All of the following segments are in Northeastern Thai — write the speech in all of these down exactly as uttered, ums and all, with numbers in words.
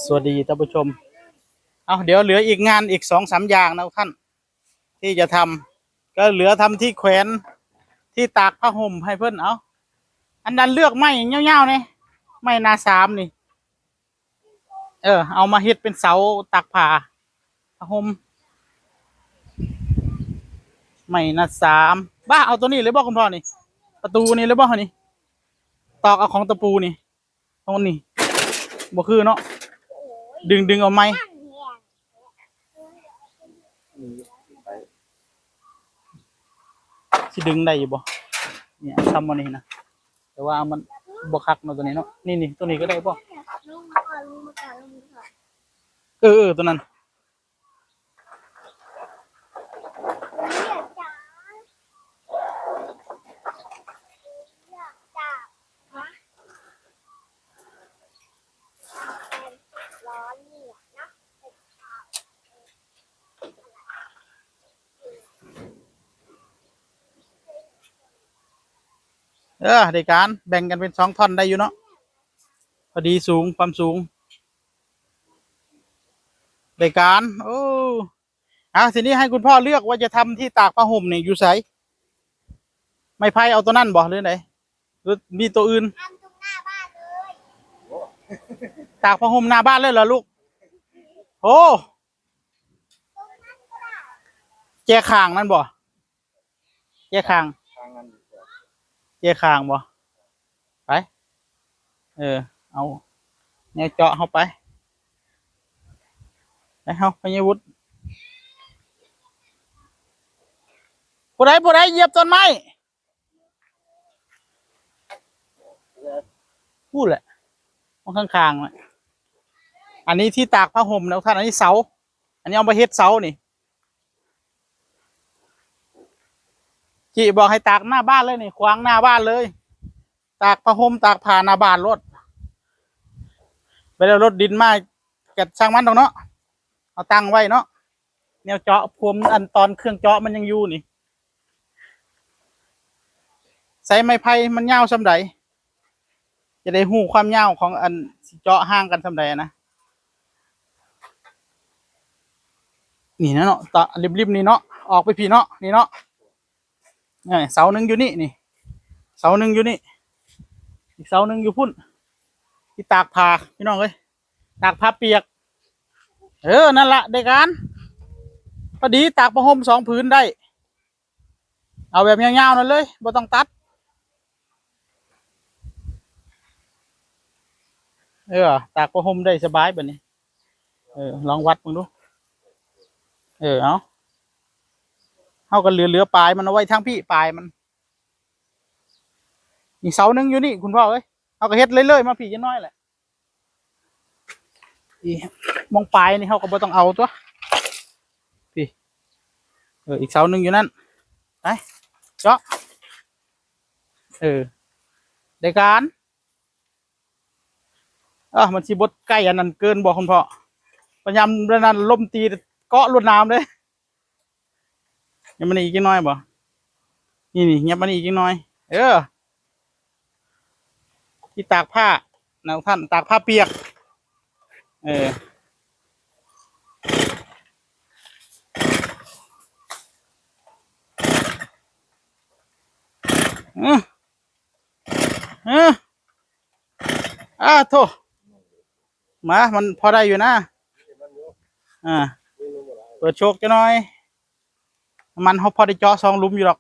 สวัสดีท่านผู้ชม เอา เดี๋ยวเหลืออีกงานอีกสองสามอย่างนะท่าน ที่จะทำ ก็เหลือทำที่แขวน ที่ตากผ้าห่มให้เพิ่น เอา อันนั้นเลือกไม้ยาวๆ นี่ ไม้หน้าสามนี่ เออ เอามาเฮ็ดเป็นเสาตากผ้า ผ้าห่ม ไม้หน้าสาม บ้า เอาตัวนี้เลยบ่คุณพ่อนี่ ประตูนี่เลยบ่นี่ ตอกเอาของตะปูนี่ ตรงนี้ บ่คือเนาะ ดึง ดึงเอาไม้ สิดึงได้อยู่บ่ เนี่ย ทำมานี่นะ แต่ว่ามันบ่คักเนาะตัวนี้เนาะ นี่ นี่ ตัวนี้ก็ได้บ่ เออ เออ ตัวนั้น เออ ได้การ แบ่งกันเป็นสองท่อนได้อยู่เนาะ พอดีสูง ความสูง ได้การ โอ้ อ่ะ ทีนี้ให้คุณพ่อเลือกว่าจะทำที่ตากผ้าห่มเนี่ยอยู่ไส ไม้ไผ่เอาตัวนั้นบ่หรือไหน หรือมีตัวอื่น ทำตรงหน้าบ้านเลย ตากผ้าห่มหน้าบ้านเลยเหรอลูก โอ้ แจข้างนั่นบ่ แจข้าง แจข้างบ่ ไป เออ เอา แนวเจาะเข้าไป ไปเฮา พญาวุฒิ ผู้ใด ผู้ใดเหยียบต้นไม้ พูดแหละ ห้องข้างๆน่ะ อันนี้ที่ตากผ้าห่มนะท่าน อันนี้เสา อันนี้เอามาเฮ็ดเสานี่ จิบอกให้ตากหน้าบ้านเลยนี่ ขวางหน้าบ้านเลย ตากผ้าห่ม ตากผ้าหน้าบ้านโลด ไปแล้วรถดินมา กัดช่างมันดอกเนาะ เอาตั้งไว้เนาะ แนวเจาะพวมอันตอนเครื่องเจาะมันยังอยู่นี่ ใส่ไม้ไผ่มันยาวส่ำใด จะได้ฮู้ความยาวของอันสิเจาะห่างกันส่ำใดอะนะ นี่นะเนาะ ตะริมๆ นี่เนาะ ออกไปพี้เนาะ นี่เนาะ เออ เสาหนึ่งอยู่นี่ นี่ เสาหนึ่งอยู่นี่ อีกเสาหนึ่งอยู่พุ้น ที่ตากผ้า พี่น้องเอ้ย ตากผ้าเปียก เออ นั่นละ ได้การ พอดีตากผ้าห่มสองผืนได้ เอาแบบยาวๆ นั่นเลย บ่ต้องตัด เออ ตากผ้าห่มได้สบายแบบนี้ เออ ลองวัดมึงดู เออ เอา เฮาก็เหลือ เหลือปลายมันเอาไว้ทางพี้ ปลายมัน อีกเสาหนึ่งอยู่นี่ คุณพ่อเอ้ย เฮาก็เฮ็ดเรื่อยๆ มาพี้จักหน่อยแหละ อี มองปลายนี่เฮาก็บ่ต้องเอาตัว พี้ เออ อีกเสาหนึ่งอยู่นั่น ไป เจาะ เออ ได้การ เออ มันสิบ่ใกล้อันนั้นเกินบ่คุณพ่อ พยายามเรื่องนั้นลมตีเกาะลวดหนามเลย ยังมันอีกจักหน่อยบ่ นี่ นี่ เงียบมันอีกจักหน่อย เออ ที่ตากผ้านะท่าน ตากผ้าเปียก เออ เออ เออ อ่า โถ มา มันพอได้อยู่นะ อ่า เปิดโชคจักหน่อย น้ำมันเฮาพอได้เจาะสองหลุมอยู่ดอก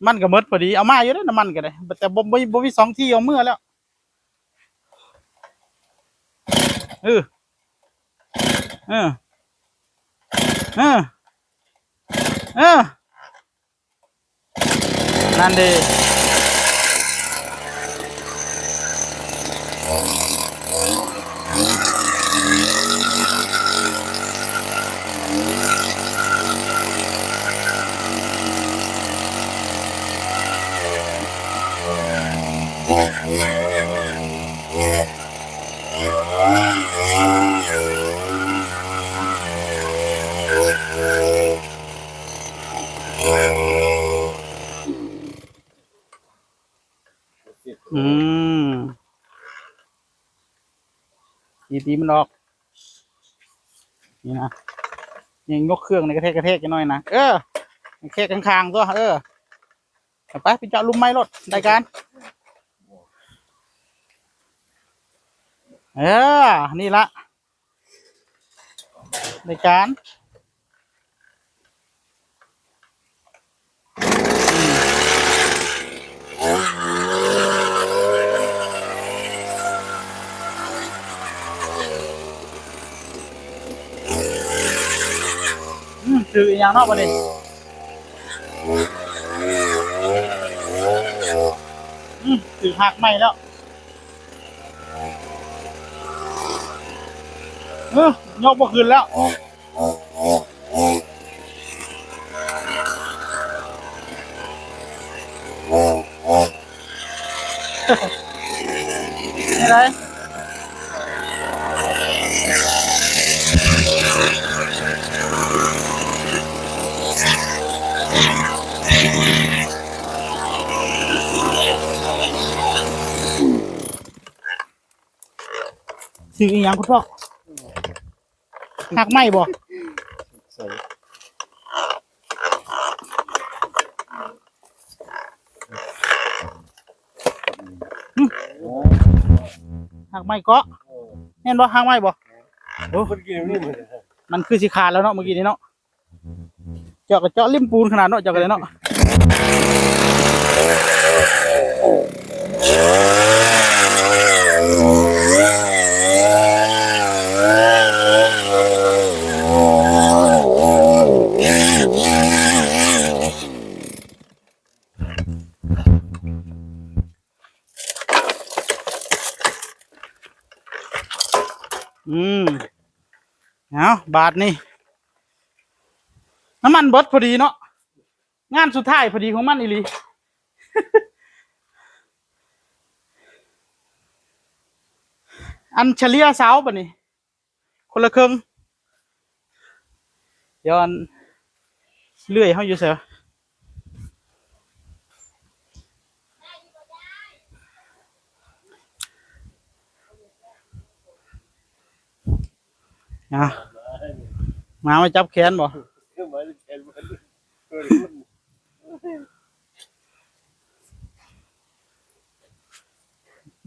มันก็หมดพอดี เอามาอยู่เด้อ น้ำมันก็ได้ แต่บ่ บ่ บ่มีสองที่เอาเมือแล้ว เออ เออ เออ เออ นั่นเด้ อืม ตีตีมันออก นี่นะ ยังยกเครื่องในกระแทกกระแทกจักหน่อยนะ เออ กระแทกข้างๆตัว เออ เอาไป ไปเจาะหลุมใหม่โลด ได้การ เออ นี่ละ ได้การ อืม ถืออีหยังเนาะบัดนี้ อืม ถือหากไม้แล้ว เออ ยกบ่ขึ้นแล้ว นี่ได ถืออีหยังคุณพ่อ หากไม้บ่ ใส่ หากไม้เกาะ แม่นบ่ หากไม้บ่ โอ้ มันกินนี่มัน มันคือสิขาดแล้วเนาะ เมื่อกี้นี้เนาะ เจาะก็เจาะริมปูนขนาดเนาะ เจาะก็เลยเนาะ อืม เอาบาดนี้ น้ำมันเบิดพอดีเนาะ งานสุดท้ายพอดีของมันอีหลี อันเฉลี่ยเสาบัดนี้ คนละครึ่ง ย้อนเลื่อยเฮาอยู่ไสวะ อ่ะ มา มาจับแขนบ่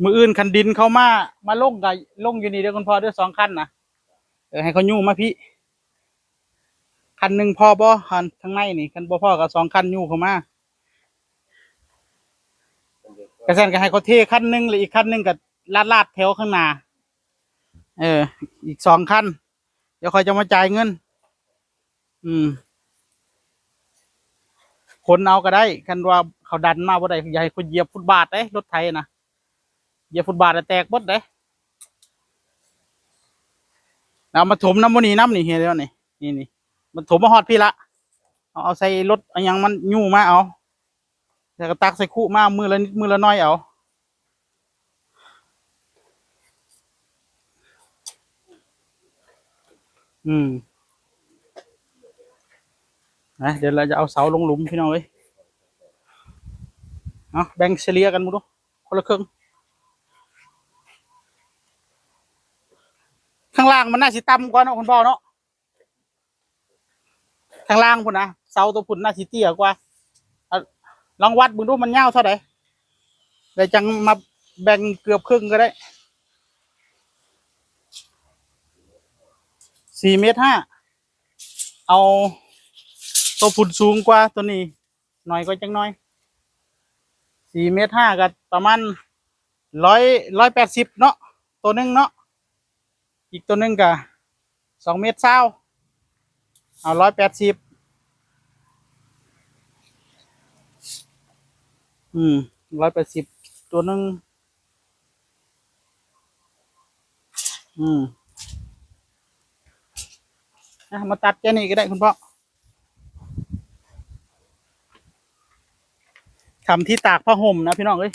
มื้ออื่นคันดินเขามา มาลงก็ลงอยู่นี่เด้อคุณพ่อเด้อ สองคันนะ เออ ให้เขายู้มาพี้ คันหนึ่งพอบ่ คันทางในนี่ คันบ่พอก็สองคันยู้เข้ามา กะซั้นก็ให้เขาเทคันหนึ่ง แล้วอีกคันหนึ่งก็ลาดๆแถวข้างหน้า เออ อีกสองคัน เดี๋ยวข้อยจะมาจ่ายเงิน อืม ขนเอาก็ได้ คันว่าเขาดันมาบ่ได้ อย่าให้เขาเหยียบฟุตบาทเด้ รถไถนะ เหยียบฟุตบาทแล้วแตกเบิดเด้ เอามาถมนำหม่องนี้นำนี่ เห็นแล้วนี่ นี่ นี่ มันถมมาฮอดพี้ละ เอา เอาใส่รถ เอาหยังมันยู้มาเอา แล้วก็ตักใส่คุมา มื้อละนิด มื้อละหน่อยเอา อืม นะ เดี๋ยวเราจะเอาเสาลงหลุมพี่น้องเอ้ย เอา แบ่งเฉลี่ยกันหมดดู คนละครึ่ง ข้างล่างมันน่าสิต่ำกว่าเนาะคุณพ่อเนาะ ข้างล่างพุ้นนะ เสาตัวพุ้นน่าสิเตี้ยกว่า เอา ลองวัดเบิ่งดูมันยาวเท่าใด แล้วจั่งมาแบ่งเกือบครึ่งก็ได้ สี่เมตรห้า เอาตัวพุ้นสูงกว่าตัวนี้ หน่อยกว่าจักหน่อย สี่เมตรห้า ก็ประมาณร้อย ร้อยแปดสิบเนาะ ตัวหนึ่งเนาะ อีกตัวหนึ่งก็สองเมตรซาว เอา ร้อยแปดสิบ อืม ร้อยแปดสิบ ตัวหนึ่ง อืม อ่ะ มาตัดแค่นี้ก็ได้คุณพ่อ ทำที่ตากผ้าห่มนะพี่น้องเอ้ย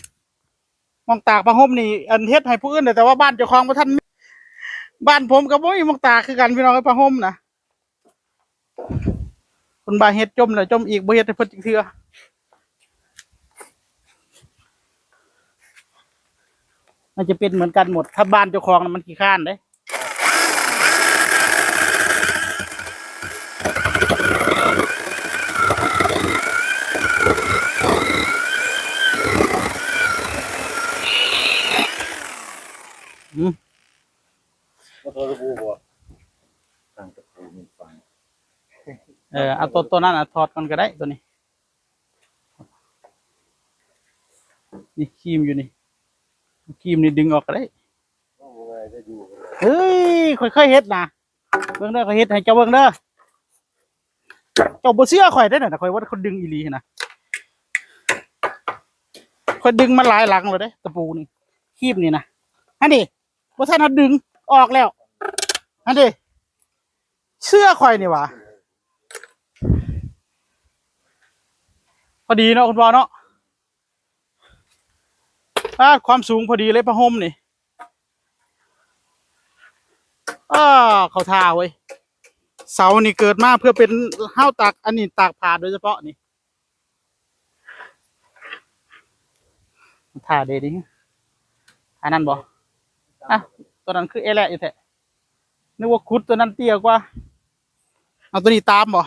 หม่องตากผ้าห่มนี่ อันเฮ็ดให้ผู้อื่น แต่ว่าบ้านเจ้าของบ่ทันมี บ้านผมก็บ่มีหม่องตากคือกันพี่น้องเอ้ย ผ้าห่มนะ คนบ่าเฮ็ดจมแล้วจมอีก บ่เฮ็ดให้เพิ่นจักเทื่อ มันจะเป็นเหมือนกันหมด ถ้าบ้านเจ้าของน่ะมันขี้คร้านเด้ มาถอดตะปูบ่ ตั้งตะปูมีฟัง เออ เอาตัว ตัวนั้นอ่ะ ถอดก่อนก็ได้ ตัวนี้ นี่ครีมอยู่นี่ ครีมนี่ดึงออกก็ได้ เอาบ่ง่ายจะอยู่กันเลย เฮ้ย ค่อยๆเฮ็ดนะ เบิ่งเด้อ ข้อยเฮ็ดให้เจ้าเบิ่งเด้อ เจ้าบ่เชื่อข้อยเด้อน่ะ ข้อยว่าเขาดึงอีหลีนะ ข้อยดึงมาหลายหลังแล้วเด้ ตะปูนี่ ครีมนี่นะ อันนี้ บ่ทันเอาดึงออกแล้ว อันนี้ เชื่อข้อยนี่หว่า พอดีเนาะคุณพ่อเนาะ อ่า ความสูงพอดีเลยผ้าห่มนี่ อ่า เข้าท่าเว้ย เสานี่เกิดมาเพื่อเป็นห้าวตาก อันนี้ตากผ้าโดยเฉพาะนี่ ท่าเดดิ อันนั้นบ่ อ่ะ ตัวนั้นคือเอแหละอยู่แท้ นึกว่าขุดตัวนั้นเตี้ยกว่า เอาตัวนี้ตามบ่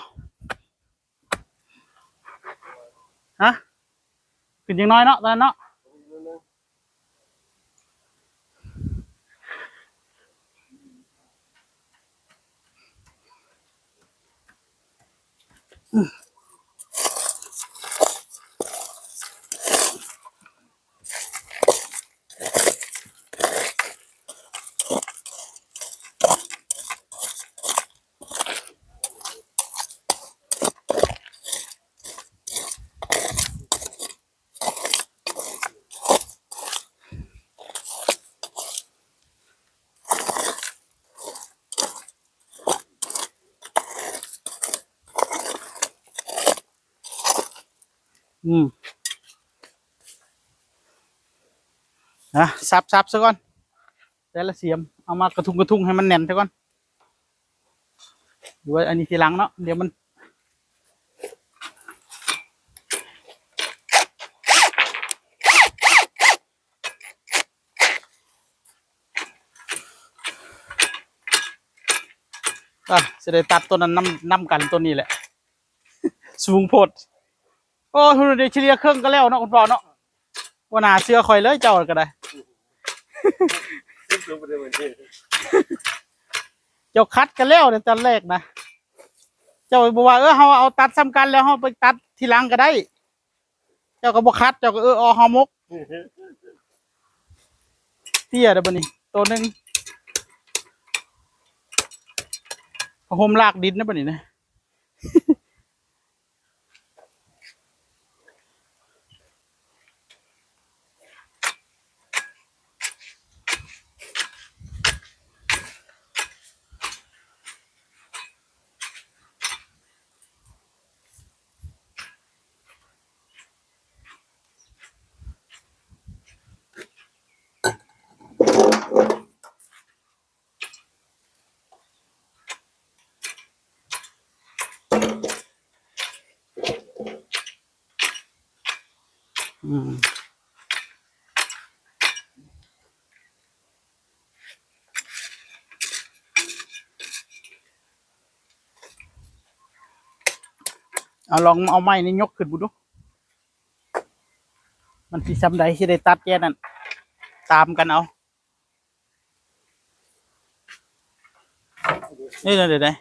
ฮะ ขึ้นอย่างน้อยเนาะ ตอนนั้นเนาะ อืม นะ สับสับซะก่อน แต่ละเสียม เอามากระทุ้งกระทุ้งให้มันแน่นซะก่อน หรือว่าอันนี้ทีหลังเนาะ เดี๋ยวมัน อ่ะ สิได้ตัดตัวนั้นนำ นำกันตัวนี้แหละ สูงโพด โอ้ ทุนเดชเฉลี่ยเครื่องก็แล้วเนาะ คุณพ่อเนาะ บ่น่าเชื่อข่อยเลยเจ้าก็ได้ เจ้าคัดกันแล้วในตอนแรกนะ เจ้าบอกว่า เออ เฮาเอาตัดซ้ำกันแล้วเฮาไปตัดทีหลังก็ได้ เจ้าก็บ่คัด เจ้าก็ เออ เอาเฮามก เตี้ยเด้อบัดนี้ ตัวหนึ่ง ผ้าห่มลากดินนะบัดนี้นะ อืม เอาลองเอาไม้นี่ยกขึ้นบุดู มันสิส่ำใดสิได้ตัดแค่นั้น ตามกันเอา นี่เดี๋ยวเดี๋ยวเดี๋ยว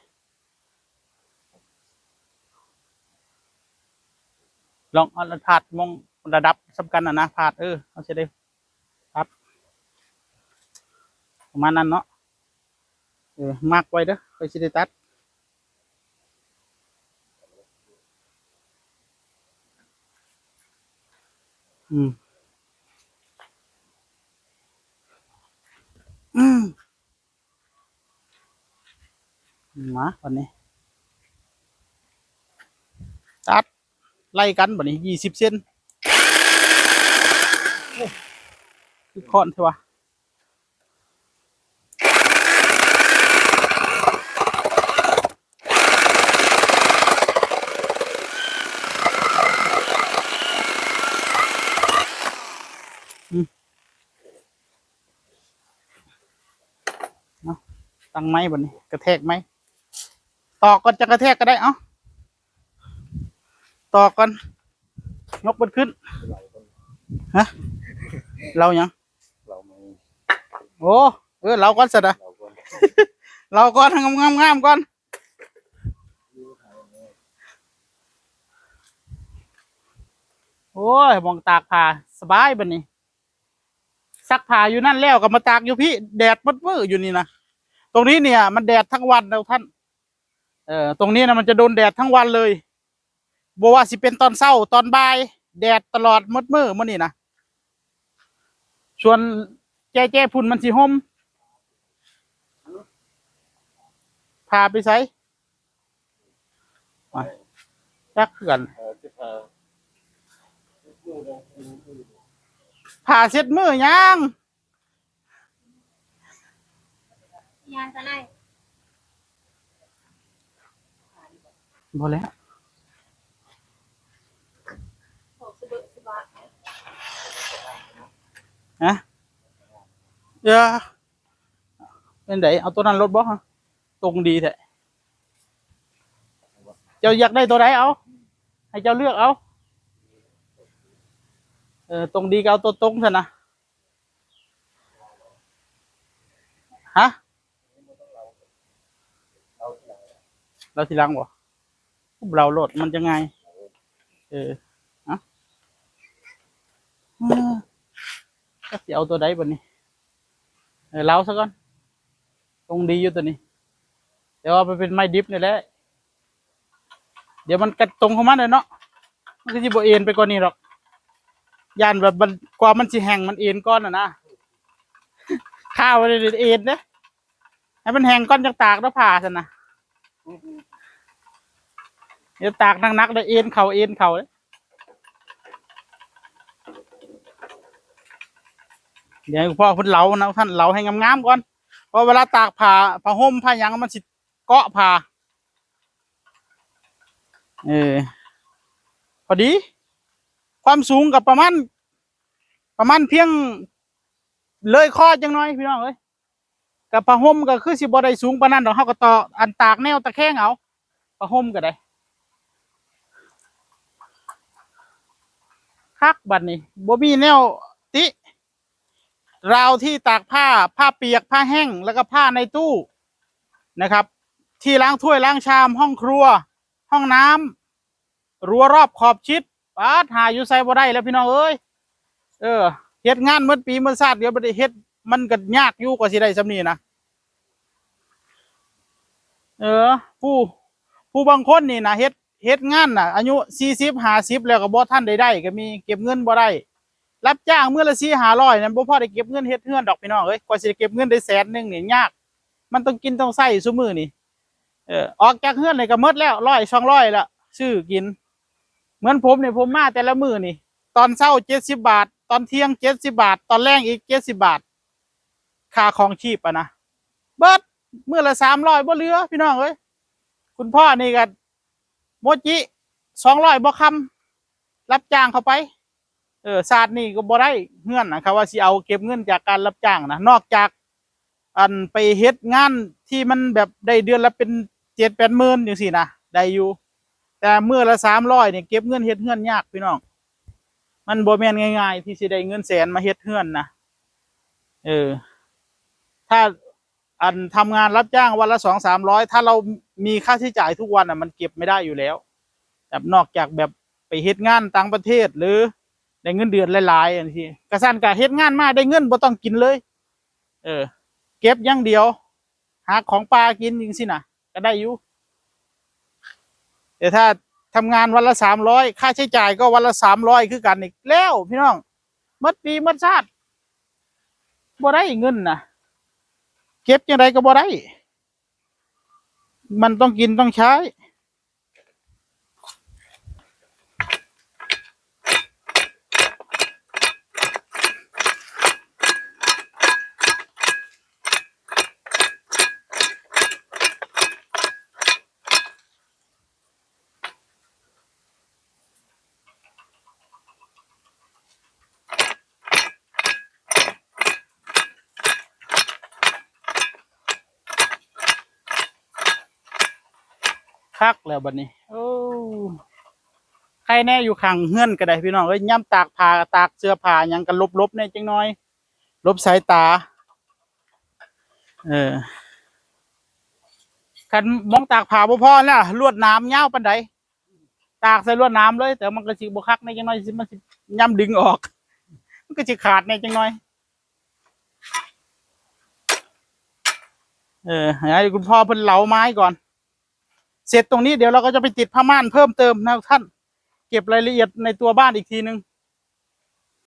ลองเอาพาดมองระดับสำคัญนะนะ พาด เออ เอาสิได้ตัด ประมาณนั้นเนาะ เออ มาร์กไว้เด้อ ค่อยสิได้ตัด อืม อืม มาวันนี้ ตัดไล่กันบัดนี้ ยี่สิบเซน โอ้ คือค้อนเถอะวะ อืม เนาะ ตั้งไม้บัดนี้ กระแทกไม้ ตอกก่อนจะกระแทกก็ได้ เอ้า ตอกก่อน ยกมันขึ้น ฮะ เราหยัง เราไม่ โอ้ เออ เราก่อนซะนะ เราก่อน ลาก่อน งามๆก่อน โอ้ย หม่องตากผ้าสบายบัดนี้ ซักผ้าอยู่นั่นแล้วก็มาตากอยู่พี้ แดดหมดมื้ออยู่นี่นะ ตรงนี้เนี่ยมันแดดทั้งวันแล้วท่าน เออ ตรงนี้นะมันจะโดนแดดทั้งวันเลย บ่ว่าสิเป็นตอนเช้าตอนบ่าย แดดตลอดหมดมื้อมื้อนี้นะ ส่วนแจ้ๆพุ้นมันสิห่ม ผ้าไปไส อ่ะ จักคือกัน ผ้าเช็ดมือยัง ยังจะไหน บ่แล้ว ฮะ เออ เป็นได เอาตัวนั้นลดบ่ ตรงดีแท้ เจ้าอยากได้ตัวใดเอา ให้เจ้าเลือกเอา เออ ตรงดีก็เอาตัวตรงซะนะ ฮะ ลาวทีหลังบ่ ลาวโลดมันจะง่าย เออ ฮะ เออ จักสิเอาตัวใดบัดนี้ เออ ลาวซะก่อน ตรงดีอยู่ตัวนี้ แต่ว่ามันเป็นไม้ดิบนี่แหละ เดี๋ยวมันกะตรงของมันเลยเนาะ มันก็สิบ่เอ็นไปกว่านี้หรอก ย่านแบบมัน กว่ามันสิแห้งมันเอ็นก่อนน่ะนะ ข้าวมันเอ็นเด้ ให้มันแห้งก่อนจั่งตากเนาะผ้าซั่นน่ะ เดี๋ยวตากหนักๆ ได้เอ็นเข่าเอ็นเข่าเลย เดี๋ยวพ่อเพิ่นเหลานะท่าน เหลาให้งามๆก่อน เพราะเวลาตากผ้า ผ้าห่มผ้าหยังมันสิเกาะผ้า เออ พอดี ความสูงก็ประมาณ ประมาณเพียงเลยคอจังน้อยพี่น้องเอ้ย กับผ้าห่มก็คือสิบ่ได้สูงปานนั้นดอก เฮาก็ต่ออันตากแนวตะแคงเอา ผ้าห่มก็ได้ คักบัดนี้ บ่มีแนวติ ราวที่ตากผ้า ผ้าเปียก ผ้าแห้ง แล้วก็ผ้าในตู้นะครับ ที่ล้างถ้วยล้างชาม ห้องครัว ห้องน้ำ รั้วรอบขอบชิด ป๊าด หาอยู่ไสบ่ได้แล้วพี่น้องเอ้ย เออ เฮ็ดงานหมดปีหมดชาติ เดี๋ยวบ่ได้เฮ็ด มันก็ยากอยู่กว่าสิได้ส่ำนี้นะ เออ ผู้ ผู้บางคนนี่นะ เฮ็ด เฮ็ดงานน่ะ อายุสี่สิบ ห้าสิบ แล้วก็บ่ทันได้ได้ก็มี เก็บเงินบ่ได้ รับจ้างมื้อละสี่ห้าร้อยนั่น บ่พอได้เก็บเงินเฮ็ดเฮือนดอกพี่น้องเอ้ย กว่าสิได้เก็บเงินได้แสนหนึ่งนี่ยาก มันต้องกินต้องใช้ซุมื้อนี่ เออ ออกจากเฮือนนี่ก็หมดแล้ว ร้อยสองร้อยละ ซื้อกิน เหมือนผมนี่ ผมมาแต่ละมื้อนี่ ตอนเช้าเจ็ดสิบบาท ตอนเที่ยงเจ็ดสิบบาท ตอนแลงอีกเจ็ดสิบบาท ค่าครองชีพอะนะ เบิดมื้อละสามร้อยบ่เหลือพี่น้องเอ้ย คุณพ่อนี่ก็โมจิ สองร้อยบ่คำ รับจ้างเขาไป เออ ชาตินี้ก็บ่ได้เฮือนนะ เขาว่าสิเอาเก็บเงินจากการรับจ้างนะ นอกจาก อันไปเฮ็ดงานที่มันแบบได้เดือนละเป็นเจ็ดแปดหมื่นจังซี้นะ ได้อยู่ แต่มื้อละสามร้อยนี่เก็บเงินเฮ็ดเฮือนยากพี่น้อง มันบ่แม่นง่ายๆ ที่สิได้เงินแสนมาเฮ็ดเฮือนนะ เออ ถ้าอันทำงานรับจ้างวันละสองสามร้อย ถ้าเรามีค่าใช้จ่ายทุกวันน่ะ มันเก็บไม่ได้อยู่แล้ว แบบนอกจากแบบไปเฮ็ดงานต่างประเทศ หรือได้เงินเดือนหลายๆ จังซี้ กะซั้นกะเฮ็ดงานมาได้เงินบ่ต้องกินเลย เออ เก็บอย่างเดียว หาของป่ากินจังซี้นะ ก็ได้อยู่ แต่ถ้าทำงานวันละสามร้อย ค่าใช้จ่ายก็วันละสามร้อยคือกันอีกแล้วพี่น้อง หมดปีหมดชาติ บ่ได้เงินนะ เก็บจังใดก็บ่ได้ มันต้องกินต้องใช้ คักแล้วบัดนี้ โอ้ ใครแน่อยู่ข้างเฮือนก็ได้พี่น้องเอ้ย ยามตากผ้าตากเสื้อผ้าหยังก็หลบๆแน่จังน้อย หลบสายตา เออ คันหม่องตากผ้าบ่พอแล้ว ลวดหนามยาวปานใด ตากใส่ลวดหนามเลย แต่มันก็สิบ่คักแหน่จังหน่อย สิ มันสิ ยามดึงออก มันก็สิขาดแหน่จังหน่อย เออ ให้คุณพ่อเพิ่นเหลาไม้ก่อน เสร็จตรงนี้เดี๋ยวเราก็จะไปติดผ้าม่านเพิ่มเติมนะท่าน เก็บรายละเอียดในตัวบ้านอีกทีนึง